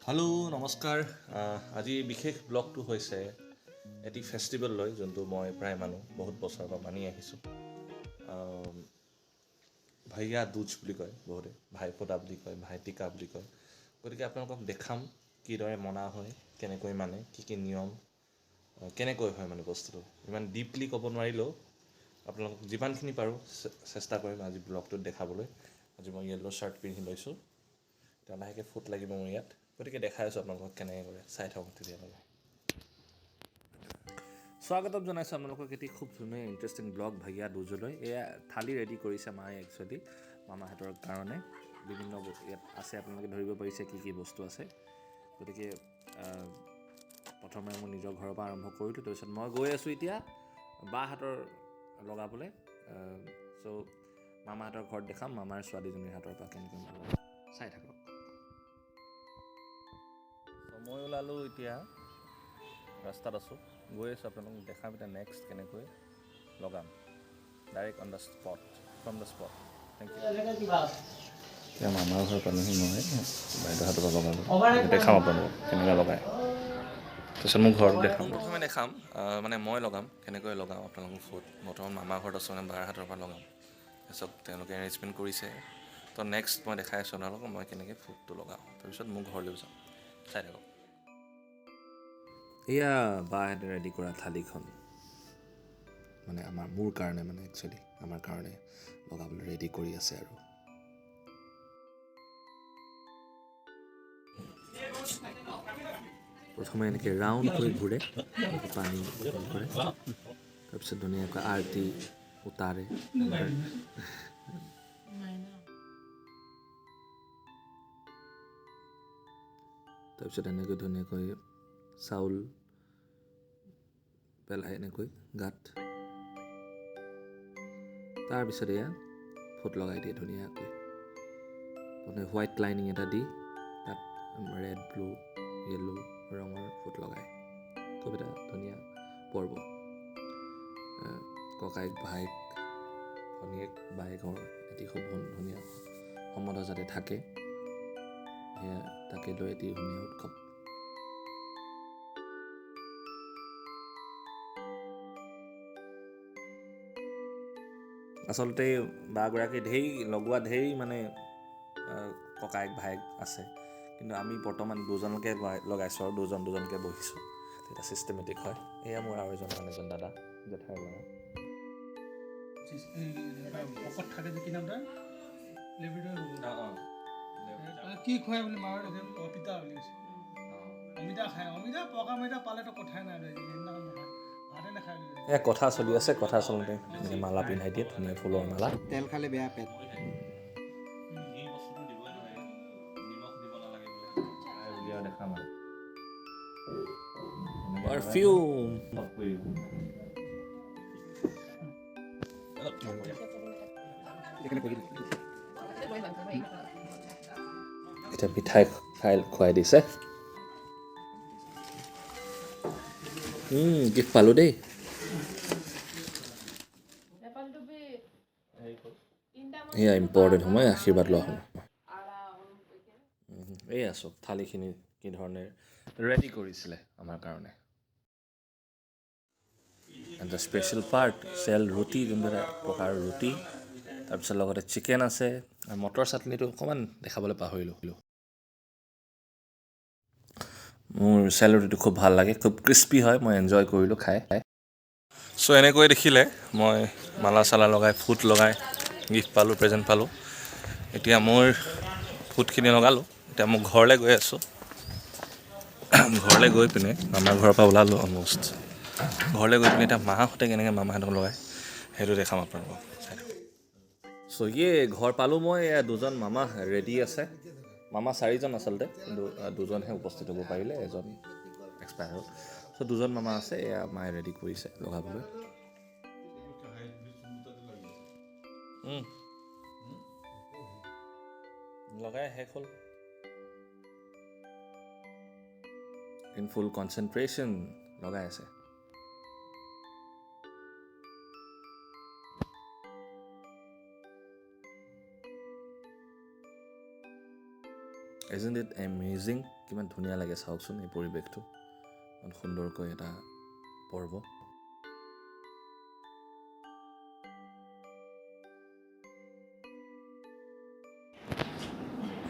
Hello' নমস্কাৰ। আজি বিশেষ ব্লগটো হৈছে এটি ফেষ্টিভেল লৈ, যোনটো মই প্ৰায় মানো, বহুত বছৰৰ পৰা মানি আহিছোঁ। ভাইয়া দুজ বুলি কয় বহুতে, ভাইফোঁটা বুলি কয়, ভাইটিকা বুলি কয়। গতিকে আপোনালোকক দেখাম কিদৰে মনা হয়, কেনেকৈ মানে, কি কি নিয়ম, কেনেকৈ হয়, মানে বস্তুটো ইমান ডিপলি ক'ব নোৱাৰিলেও আপোনালোকক যিমানখিনি পাৰোঁ চেষ্টা কৰিম আজি ব্লগটোত দেখাবলৈ। আজি মই য়েল্ল' শ্বাৰ্ট পিন্ধি লৈছোঁ, এতিয়া লাহেকৈ ফুট লাগিব মোৰ ইয়াত। গতিকে দেখাই আছোঁ আপোনালোকক কেনেকৈ কৰে, চাই থাকক তেতিয়াহ'লে। স্বাগতম জনাইছোঁ আপোনালোকক এটি খুব ধুনীয়া ইণ্টাৰেষ্টিং ব্লগ ভাইয়া দুজলৈ। এয়া থালি ৰেডি কৰিছে মায়ে একচুৱেলি মামাহঁতৰ কাৰণে। বিভিন্ন ইয়াত আছে, আপোনালোকে ধৰিব পাৰিছে কি কি বস্তু আছে। গতিকে প্ৰথমে মোৰ নিজৰ ঘৰৰ পৰা আৰম্ভ কৰিলোঁ, তাৰপিছত মই গৈ আছোঁ এতিয়া বাহঁতৰ লগাবলৈ। চ' মামাহঁতৰ ঘৰত দেখাম মামাৰ ছোৱালীজনীৰ হাতৰ পৰা কেনেকৈ লগায়, চাই থাকক। চ' মই ওলালোঁ, এতিয়া ৰাস্তাত আছোঁ, গৈ আছোঁ, আপোনালোকক দেখাম এতিয়া নেক্সট কেনেকৈ লগাম, direct on the spot, from the spot. Thank you. এতিয়া মামাৰ ঘৰ পালোহি মই, বাইদেউ হাতৰ পৰা লগালোঁ, দেখাম আপোনালোকক কেনেকৈ লগায়। তাৰপিছত মোৰ ঘৰত দেখাম, প্ৰথমে দেখাম মানে মই লগাম কেনেকৈ লগাম আপোনালোকক ফুট। বৰ্তমান মামাৰ ঘৰত আছোঁ, মানে বাৰ হাতৰ পৰা লগাম। তাৰপিছত তেওঁলোকে এৰেঞ্জমেণ্ট কৰিছে, তো নেক্সট মই দেখাই আছোঁ আপোনালোকক মই কেনেকৈ ফুটটো লগাওঁ। তাৰপিছত মোৰ ঘৰলৈও যাম, চাই থাকক। এয়া বাহঁতে ৰেডি কৰা থালিখন, মানে আমাৰ মোৰ কাৰণে, মানে একচুৱেলি আমাৰ কাৰণে লগাবলৈ ৰেডি কৰি আছে। আৰু প্ৰথমে এনেকৈ ৰাউণ্ড কৰি ঘূৰে, পানী কৰে, তাৰপিছত ধুনীয়াকৈ আৰতি উতাৰে। তাৰপিছত এনেকৈ ধুনীয়াকৈ চাউল পেলাই এনেকৈ গাত, তাৰপিছত এয়া ফুট লগাই দিয়ে ধুনীয়াকৈ, মানে হোৱাইট লাইনিং এটা দি তাত ৰেড ব্লু য়েল্ল' ৰঙৰ ফুট লগায়। খুব এটা ধুনীয়া পৰ্ব। ককায়েক ভায়েক ভনীয়েক বায়েকৰ এটি খুব ধুনীয়া সম্বন্ধ যাতে থাকে, সেয়া তাকে লৈ এটি ধুনীয়া উৎসৱ। আচলতে বাগৰাকী ঢেৰ লগোৱা, ঢেৰ মানে ককায়েক ভায়েক আছে, কিন্তু আমি বৰ্তমান দুজনকে লগাইছোঁ আৰু দুজন দুজনকৈ বহিছোঁ, তেতিয়া চিষ্টেমেটিক হয়। এয়া মোৰ আৰু এজন আন এজন দাদা, জেঠাইৰ ল'ৰা। কি খুৱাই বুলি মাৰ অমিতা বুলি কৈছে, অমিতা খায়, অমিতা পকা অমিতা পালেতো কথাই নাই, এয়া কথা চলি আছে। কথা চলোঁতে মালা পিন্ধাই দিয়ে, ধুনীয়া ফুলৰ মালা। তেল খালে বেয়া পেট। পাৰফিউম। এতিয়া মিঠাই খাই খুৱাই দিছে। গিফ্ট পালোঁ দেই। এয়া ইম্পৰ্টেণ্ট সময়, আশীৰ্বাদ লোৱা সময়। এয়া চব থালিখিনি কি ধৰণে ৰেডি কৰিছিলে আমাৰ কাৰণে। And the special part, cell ৰুটি, যোনটো এটা প্ৰকাৰৰ ৰুটি, তাৰপিছত লগতে চিকেন আছে, আৰু মটৰ চাটনিটো অকণমান দেখাবলৈ পাহৰিলোঁ। মোৰ চেল ৰুটিটো খুব ভাল লাগে, খুব ক্ৰিস্পি হয়, মই এনজয় কৰিলোঁ খাই। চ' এনেকৈ দেখিলে মই মালা চালা লগাই ফুট লগাই গিফ্ট পালোঁ, প্ৰেজেণ্ট পালোঁ। এতিয়া মোৰ ফুটখিনি লগালোঁ, এতিয়া মই ঘৰলৈ গৈ আছোঁ। ঘৰলৈ গৈ পিনে মামাৰ ঘৰৰ পৰা ওলালোঁ অলমষ্ট। ঘৰলৈ গৈ পিনে এতিয়া মাহঁতে কেনেকৈ মামাহঁতক লগায় সেইটো দেখাম আপোনালোকক, চাই থাকক। চ' ইয়ে ঘৰ পালোঁ মই, এয়া দুজন মামা ৰেডি আছে। মামা চাৰিজন আচলতে, কিন্তু দুজনহে উপস্থিত হ'ব পাৰিলে, এজন এক্সপায়াৰ হ'ল। চ' দুজন মামা আছে, এয়া মায়ে ৰেডি কৰিছে লগাবলৈ। লগাই শেষ হ'ল। ইন ফুল কনচেনট্ৰেশ্যন লগাই আছে। Isn't it amazing? কিমান ধুনীয়া লাগে চাওকচোন এই পৰিৱেশটো, ইমান সুন্দৰকৈ এটা পৰ্ব।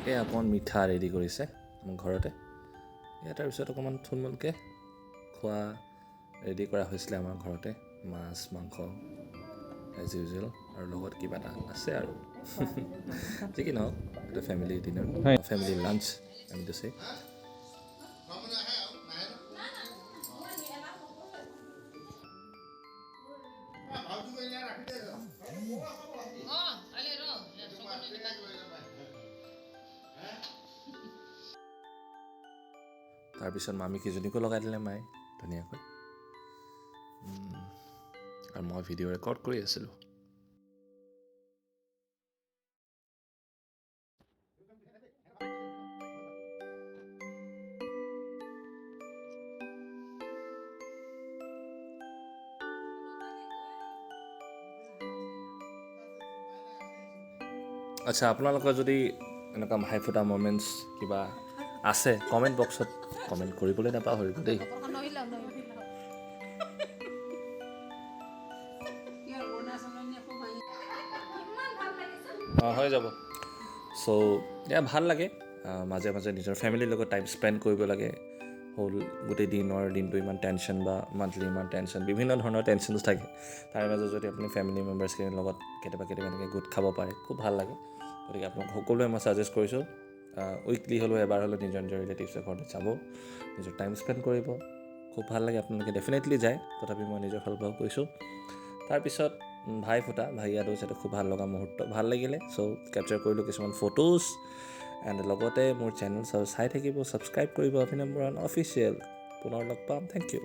এই অকণমান মিঠা ৰেডি কৰিছে আমাৰ ঘৰতে। এয়া তাৰপিছত অকণমান থুলমূলকৈ খোৱা ৰেডি কৰা হৈছিলে আমাৰ ঘৰতে, মাছ মাংস এজ ইউজুৱেল, আৰু লগত কিবা এটা আছে আৰু যি কি নহওক, এটা ফেমিলি ডিনাৰ, ফেমিলি লাঞ্চ আমি টু চে। তাৰপিছত মামীকেইজনীকো লগাই দিলে মায়ে ধুনীয়াকৈ, আৰু মই ভিডিঅ' ৰেকৰ্ড কৰি আছিলোঁ। আচ্ছা, আপোনালোকৰ যদি এনেকুৱা ভাইফোঁটা মমেণ্টছ কিবা আছে, কমেণ্ট বক্সত কমেণ্ট কৰিবলৈ নাপাহৰিব দেই। অঁ, হৈ যাব। চ' এয়া ভাল লাগে, মাজে মাজে নিজৰ ফেমিলিৰ লগত টাইম স্পেণ্ড কৰিব লাগে। হ'ল গোটেই দিনৰ দিনটো ইমান টেনশ্যন বা মান্থলি ইমান টেনশ্যন, বিভিন্ন ধৰণৰ টেনশ্যনছ থাকে, তাৰ মাজত যদি আপুনি ফেমিলি মেম্বাৰ্ছখিনিৰ লগত কেতিয়াবা কেতিয়াবা এনেকৈ গোট খাব পাৰে, খুব ভাল লাগে। গতিকে আপোনাক সকলোৱে মই ছাজেষ্ট কৰিছোঁ, উইকলি হ'লেও এবাৰ হ'লেও নিজৰ নিজৰ ৰিলেটিভছৰ ঘৰলৈ যাব, নিজৰ টাইম স্পেণ্ড কৰিব, খুব ভাল লাগে। আপোনালোকে ডেফিনেটলি যায়, তথাপি মই নিজৰ ফালৰ পৰাও কৈছোঁ। তাৰপিছত ভাই ফোঁটা, ভাইয়া those, এটা খুব ভাল লগা মুহূৰ্ত, ভাল লাগিলে। চ' কেপচাৰ কৰিলোঁ কিছুমান ফটোজ, এণ্ড লগতে মোৰ চেনেল চাই থাকিব, ছাবস্ক্ৰাইব কৰিব, অভিনৱ মৰাণ অফিচিয়েল। পুনৰ লগ পাম, thank U.